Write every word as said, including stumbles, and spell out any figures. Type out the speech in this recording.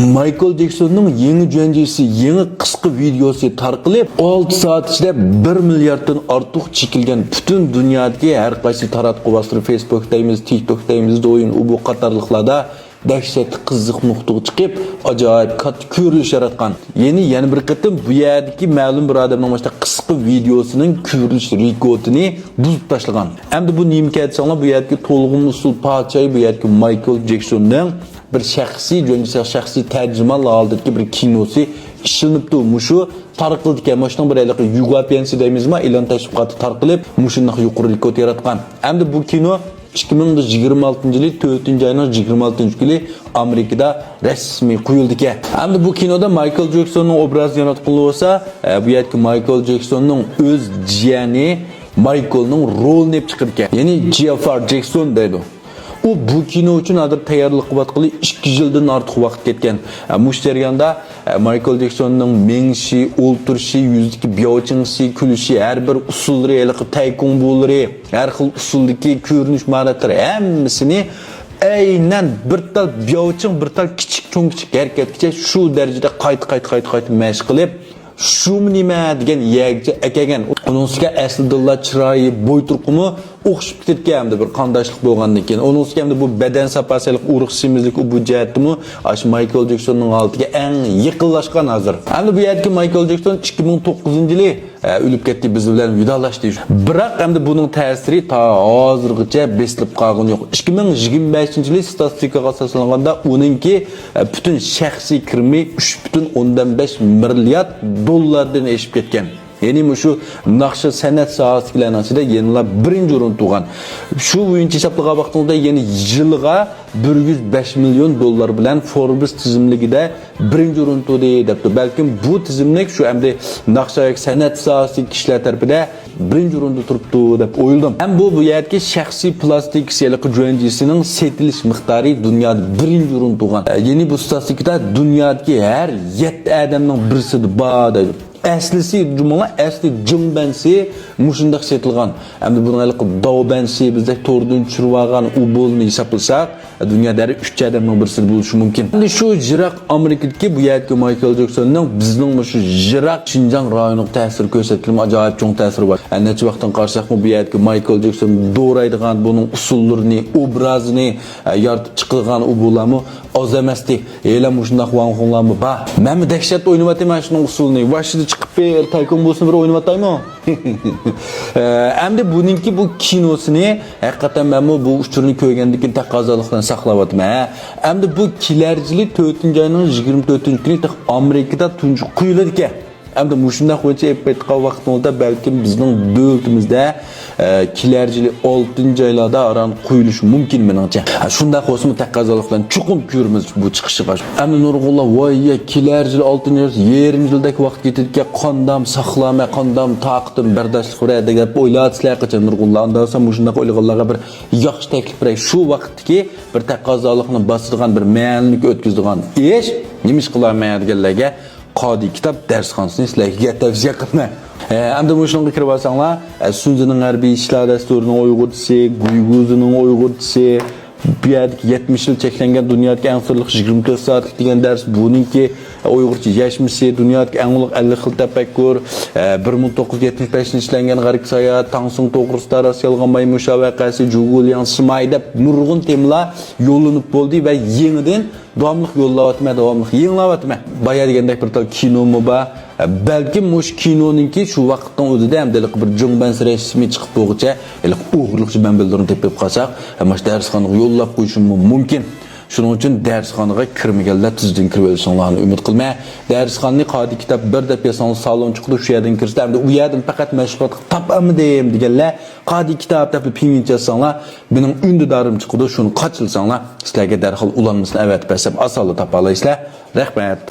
مايكل جېكسوننىڭ يېڭى جۈەنجىسى، يېڭى قىسقا ۋىدېئوسى تارقىلىپ، ئالتە سائەت ئىچىدە بىر مىلياردتىن ئارتۇق چېكىلگەن پۈتۈن دۇنيادىكى ھەر قايسى تاراتقۇ ۋاسىتىلىرى، فېيسبۇك دەيمىز، تىك توك دەيمىز، دوين، ئۇ بۇ قاتارلىقلاردا دەھشەتلىك قىزىق نۇقتىغا چىقىپ، ئاجايىپ كاتتا كۆرۈلۈش ياراتقان. يەنى يەنە بىر قېتىم بۇ يەردىكى مەلۇم بىر ئادەمنىڭ مۇشۇنداق قىسقا ۋىدېئوسىنىڭ كۆرۈلۈش رېكورتىنى بۇزۇپ تاشلىغان. ئەمدى بۇ نېمىكەن دېسەڭلار، بۇ يەردىكى تولغىنىۋاتقان پادىشاھى، بۇ يەردىكى مايكل جېكسوننىڭ بىر شەخسىي جۈەنجىسى، شەخسىي تەرجىمان ھالىتىدىكى بىر كىنوسى ئىشلىنىپتۇ. مۇشۇ تارقىلىدىكەن، مۇشۇنىڭ بىر ھېلىقى يۇگا پيەنسى دەيمىزما، ئېلان تەشۋىقاتى تارقىلىپ، مۇشۇنداق يۇقىرى رېكورت ياراتقان. ئەمدى بۇ كىنو ئىككى مىڭ يىگىرمە ئالتىنچى يىلى تۆتىنچى ئاينىڭ يىگىرمە ئالتىنچى كۈنى ئامېرىكىدا رەسمىي قويۇلدىكەن. ئەمدى بۇ كىنودا مايكل جېكسوننىڭ ئوبرازىنى ياراتقىلى بولسا، ئە، بۇ يەردىكى مايكل جېكسوننىڭ ئۆز جىيەنى مايكلنىڭ رولىنى ئېلىپ چىقىدىكەن. يەنى جېففار جېكسون دەيدۇ. ئۇ بۇ كىنو ئۈچۈن ھازىر تەييارلىق قىلىۋاتقىلى ئىككى يىلدىن ئارتۇق ۋاقىت كەتكەن. ئە، مۇشۇ جەرياندا، ئە، مايكل جېكسوننىڭ مېڭىشى، ئولتۇرۇشى، يۈزىدىكى بياۋچىڭسى، كۈلۈشى، ھەر بىر ئۇسۇللىرى، ھېلىقى تەيكۇڭبۇلىرى، ھەر خىل ئۇسۇلدىكى كۆرۈنۈش ماھارەتلىرى ھەممىسىنى ئەينەن بىر تال بياۋچىڭ، بىر تال كىچىك، چوڭ كىچىك ھەرىكەتكىچە شۇ دەرىجىدە قايتا، قايتا، قايتا، قايتا مەشىق قىلىپ، شۇمۇ نېمە دېگەن يەرگىچە ئەكەلگەن. ئۇنىڭ ئۈستىگە ئەسلىدىنلا چىرايى، بوي تۇرقىمۇ ئوخشىشىپ كېتىدىكەن ئەمدى بىر قانداشلىق بولغاندىن كېيىن. ئۇنىڭ ئۈستىگە ئەمدى بۇ بەدەن ساپاسى، ھېلىقى ئۇرۇق سېمىزلىك، ئۇ بۇ جەھەتتىمۇ ئاشۇ مايكل جېكسوننىڭ ھالىتىگە ئەڭ يېقىنلاشقان ھازىر. ئەمدى بۇ يەردىكى مايكل جېكسون ئىككى مىڭ توققۇزىنچى يىلى ئە، ئۆلۈپ كەتتى، بىز بىلەن ۋىدالاشتى. بىراق ئەمدى بۇنىڭ تەسىرى تا ھازىرغىچە بېسىلىپ قالغىنى يوق. ئىككى مىڭ يىگىرمە بەشىنچى يىلى ستاتىستىكىغا ئاساسلانغاندا، ئۇنىڭكى، ئە، پۈتۈن شەخسىي كىرىمى ئۈچ پۈتۈن ئوندىن بەش مىليارد دوللاردىن ئېشىپ كەتكەن. يەنى مۇشۇ ناخشا سەنئەت ساھەسىدىكىلەرنىڭ ئىچىدە يەنىلا بىرىنچى ئورۇندا تۇرغان. شۇ بويىچە ھېسابلىغان ۋاقتىڭىزدا يەنە يىلىغا بىر يۈز بەش مىليون دوللار بىلەن فوربس تىزىملىكىدە بىرىنچى ئورۇندا تۇردى دەپتۇ. بەلكىم بۇ تىزىملىك شۇ ئەمدى ناخشا ياكى سەنئەت ساھەسىدىكى كىشىلەر تەرىپىدە بىرىنچى ئورۇندا تۇرۇپتۇ دەپ ئويلىدىم. ھەم بۇ، بۇ يەردىكى شەخسىي پىلاستىكىسى، ھېلىقى جۈەنجىسىنىڭ سېتىلىش مىقدارى دۇنيادا بىرىنچى ئورۇندا تۇرغان. يەنى بۇ ستاتىستىكىدا دۇنيادىكى ھەر يەتتە ئادەمنىڭ بىرسىدە بار دەيدۇ. ئەسلىسى، جۇمۇڭلار، ئەسلى جىڭبەنسى مۇشۇنداق سېتىلغان. ئەمدى بۇنىڭ ھېلىقى داۋبەنسى، بىزدەك توردىن چۈشۈرۈۋالغان ئۇ بولما ھېسابلىساق، دۇنيادا ھەر ئۈچ ئادەمنىڭ بىرسى بولۇشى مۇمكىن. ئەمدى شۇ يىراق ئامېرىكىدىكى بۇ يەردىكى مايكل جېكسوننىڭ بىزنىڭ مۇشۇ يىراق شىنجاڭ رايونىغا تەسىرى كۆرسەتكىنىمۇ ئاجايىپ چوڭ تەسىرى بار. ھە، نەچچە ۋاقىتتىن قارىساقمۇ، بۇ يەردىكى مايكل جېكسون دورايدىغان، بۇنىڭ ئۇسسۇللىرىنى، ئوبرازىنى، ھە، يارىتىپ چىقىدىغان ئۇ بۇلارمۇ ئاز ئەمەستى. ھېلى مۇشۇنداق ۋاڭخۇڭلارمۇ بار. مەنمۇ دەھشەت ئوينىۋاتىمەن شۇنىڭ ئۇسسۇلىنى. ۋاشىدا چىقىپ بىر تەيكۇڭ بولسۇن بىر ئوينىۋاتايمۇ؟ ئەمدى بۇنىڭكى بۇ كىنوسىنى ھەقىقەتەن مەنمۇ بۇ ئۇچۇرنى كۆرگەندىن كېيىن تەقەززالىق بىلەن ساقلاۋاتىمەن. ئەمدى بۇ كېلەر يىلى تۆتىنچى ئاينىڭ يىگىرمە تۆتىنچى كۈنى تېخى ئامېرىكىدا تۇنجى قويۇلىدىكەن. ئەمدى مۇشۇنداق بويىچە ئېلىپ بېرىپ قالغان ۋاقتىڭىزدا بەلكىم بىزنىڭ دۆلىتىمىزدە، ئە، كېلەر يىلى ئالتىنچى ئايلاردا ئاران قويۇلۇشى مۇمكىن مېنىڭچە. ھە، شۇنداق بولسىمۇ تەقەززالىق بىلەن چوقۇم كۆرىمىز بۇ چىقىشىغا. ئەمدى نۇرغۇنلار، ۋاي يا، كېلەر يىلى ئالتىنچى ئاي، يېرىم يىلدەك ۋاقىت كېتىدىكەن، قاندام ساقلامە، قاندام تاقىتىم، بەرداشلىق بېرەر دەپ ئويلاۋاتىسىلەر قاچان نۇرغۇنلار. ئاندا بولسا مۇشۇنداق ئويلىغانلارغا بىر ياخشى تەكلىپ بېرەي. شۇ ۋاقىتتىكى بىر تەقەززالىقنى باسىدىغان، بىر مەنىلىك ئۆتكۈزىدىغان ئىش نېمە ئىش قىلارمەن دېگەنلەرگە قادىي كىتاب دەرسخانىسىنى سىلەرگە تەۋسىيە قىلىمەن. ئە، ئەمدى مۇشۇنىڭغا كىرىۋالساڭلار، ئە، سۇنزىنىڭ ھەربىي ئىشلار دەستۇرىنىڭ ئۇيغۇرچىسى، گۇيگۇزىنىڭ ئۇيغۇرچىسى، بۇ يەردىكى يەتمىش يىل چەكلەنگەن دۇنيادىكى ئەڭ سىرلىق يىگىرمە تۆت سائەتلىك دېگەن دەرس، بۇنىڭكى ئۇيغۇرچە يەشمىسى، دۇنيادىكى ئەڭ ئۇلۇغ ئەللىك خىل تەپەككۇر، ئە، بىر مىڭ توققۇز يۈز يەتمىش بەشىنچى يىلى ئىشلەنگەن غەربكە ساياھەت، تاڭسۇڭ توغرىسىدا راست يالغان مايمۇن شاۋەقەسى، جۇگۇلياڭ سىماي دەپ نۇرغۇن تېمىلار يوللىنىپ بولدى ۋە يېڭىدىن داۋاملىق يوللاۋاتىمەن، داۋاملىق يېڭىلاۋاتىمەن. بايا دېگەندەك بىر تال كىنومۇ بار. بەلكىم مۇشۇ كىنونىڭكى شۇ ۋاقىتنىڭ ئۆزىدە ھەمدە ھېلىقى بىر جۇڭبەنسى رەسىمى چىقىپ بولغۇچە ھېلىقى ئوغرىلىقچە مەنبىلىرىنى تېپىپ قالساق، مانا شۇ دەرسخانىغا يوللاپ قويۇشۇممۇ مۇمكىن. شۇنىڭ ئۈچۈن دەرسخانىغا كىرمىگەنلەر تېزدىن كىرىۋېلىشىڭلارنى ئۈمىد قىلىمەن. دەرسخانىنى قادىي كىتاب بىر دەپ يازساڭلار سالون چىقىدۇ، شۇ يەردىن كىرسىلەر. ئەمدى ئۇ يەردىن پەقەت مەشغۇلاتقا تاپالمىدىم دېگەنلەر قادىي كىتاب دەپ پىڭيىنچە يازساڭلار، مېنىڭ ئۈندىدارىم چىقىدۇ، شۇنى قاچىلىساڭلار، سىلەرگە دەرھال ئۇلانمىسىنى ئەۋەتىپ بەرسەم، ئاسانلا تاپالايسىلەر. رەھمەت.